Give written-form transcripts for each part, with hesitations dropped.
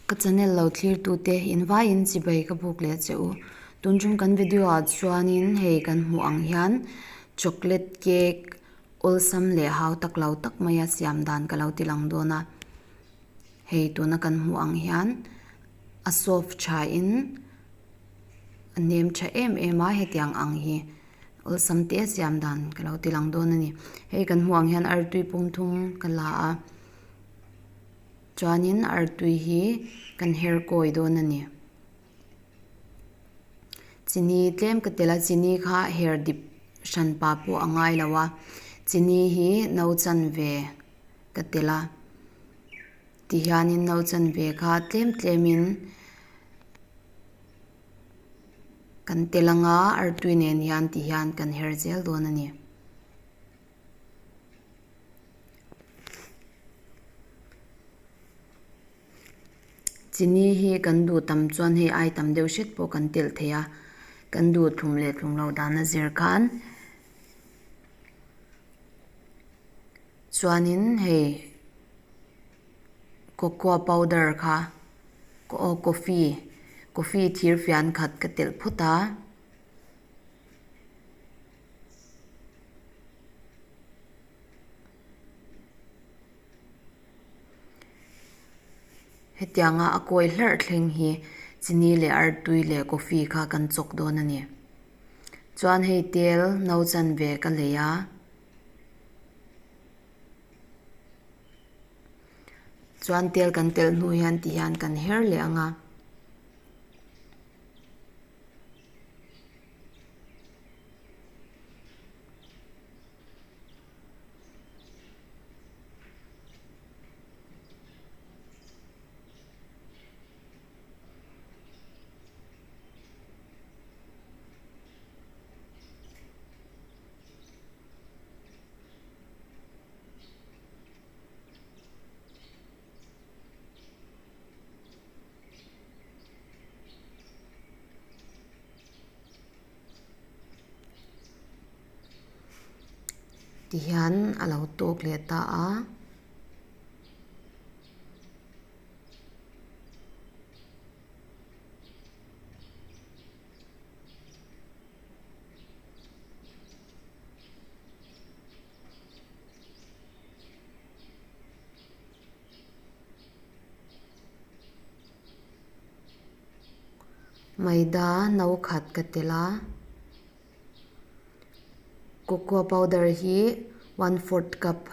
Ka channel lo thlir tute in vaiin chibai ka buk leh che u. Tun tum kan video ah chuanin hei kan hmuh ang hian chocolate cake awlsam leh hau tak lo tak maia siam dan ka lo ti lang dawn a. Hei tuna kan hmuh ang hian a soft tha in a nem tha em em a hetiang ang hi awlsam te a siam dan ka lo ti lang dawn a ni. Hei kan hmuh ang hian artui pum thum ka la a chuanin artui hi kan her kawi dawn a ni. Chini tlem ka tel a chini kha her dip hran pa pawh a ngai lo a chini hi no chanve ka tel a tihianin no chanve kha tlem tlemin kan tel anga artui nen hian tihian kan her zel dawn a ni. Chini hi kan duh tam chuan hei ai tam deuh hret pawh kan telh thei a kan duh thlum leh thlum loh dan a zir khan chuanin hei cocoa powder kha aw coffee coffee thir fian khat ka telh phawt a. Hetianga a kawi hlarh thleng hi chini leh artui leh coffee kha kan chawk dawn a ni. Chuan hei tel no chanve ka lei a. Chuan tel kan telh hnu hian ti hian kan her leh ang a. Tihian a lo tawk leh ta a. Maida no khat ka tel a cocoa powder hi one fourth cup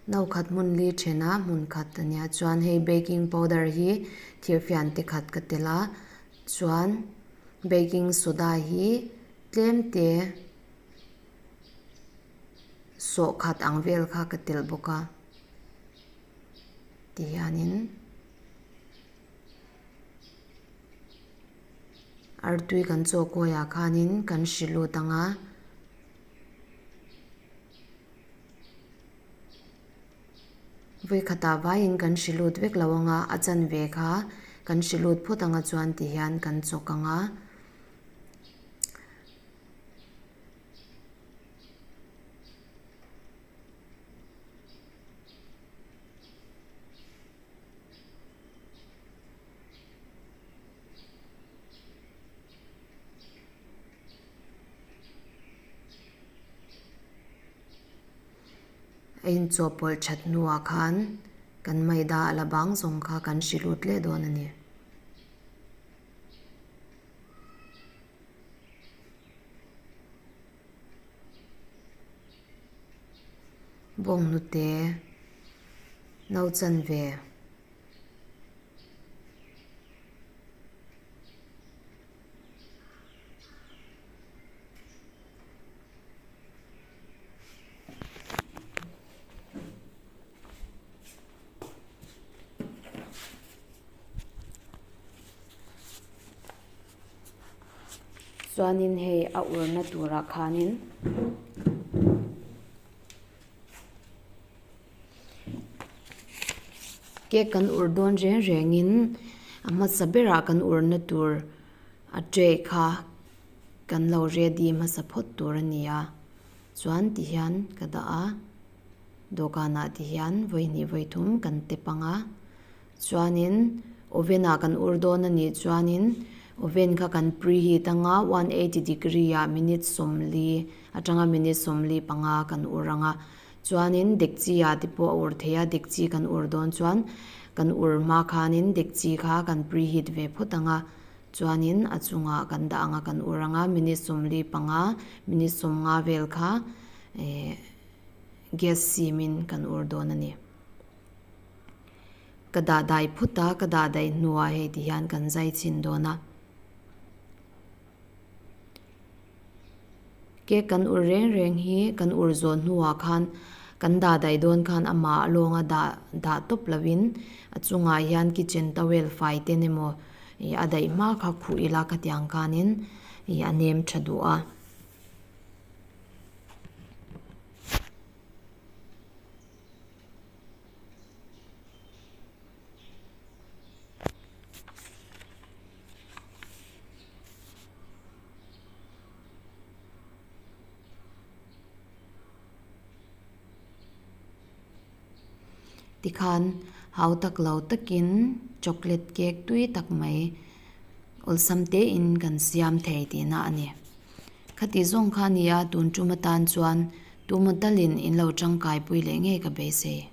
no khat hmun li then a hmun khat a nia chuan hei baking powder hi thir fian te khat ka tel a chuan baking soda hi tlem te. Sawh khat ang vel kha ka telh bawk a tihianin artui kan chaw kawiah khanin kan hri lut ang a. Vawikhatah vaiin kan hri lut vek lo ang a, a chanve kha kan hri lut phawt ang a chuan tihian kan chawk ang a. A inchawhpawlh that hnuah khan kan maida a la bang zawng kha kan hri lut leh dawn a ni. Bawnghnute no chanve. Chuanin hei a urna turah khanin cake kan ur dawn reng rengin a hmasa berah kan urna tur a tray kha kan lo ready hmasa phawt tur a ni a chuan tihian ka dah a. Dawhkanah ti hian vawi hnih vawi thum kan tep ang a chuanin oven ah kan ur dawn a nih chuanin oven kha kan preheat anga 180 degree ah minute sawmli atanga minute sawmli panga kan ur ang a chuanin dekchi ah te pawh a ur thei a dekchi kan ur dawn chuan kan ur hma khanin dekchi kha kan preheat ve phawt ang a chuanin a chungah kan dah ang a kan ur ang a minute 45 minute 50 vel kha eh Gas sim in kan ur dawn a ni. Ka dah dai phut a, ka dah daih hnuah hei ti hian kan zai chhin dawn a. Cake kan ur reng reng hi kan ur zawh hnuah khan kan dah daih dawn khan amah a lawnga dah dah tawp lovin a chungah hian kitchen towel fai ten emaw ih a daih hma kha khuh ila khatiang khanin ih a nem tha duh a. Tikhan hau tak lo takin chocolate cake tui tak mai awlsam tein kan siam thei tihna a ni. Khati zawng kha a nia tun tum atan chuan tuma talin in lo tangkai pui leh ngei ka beisei.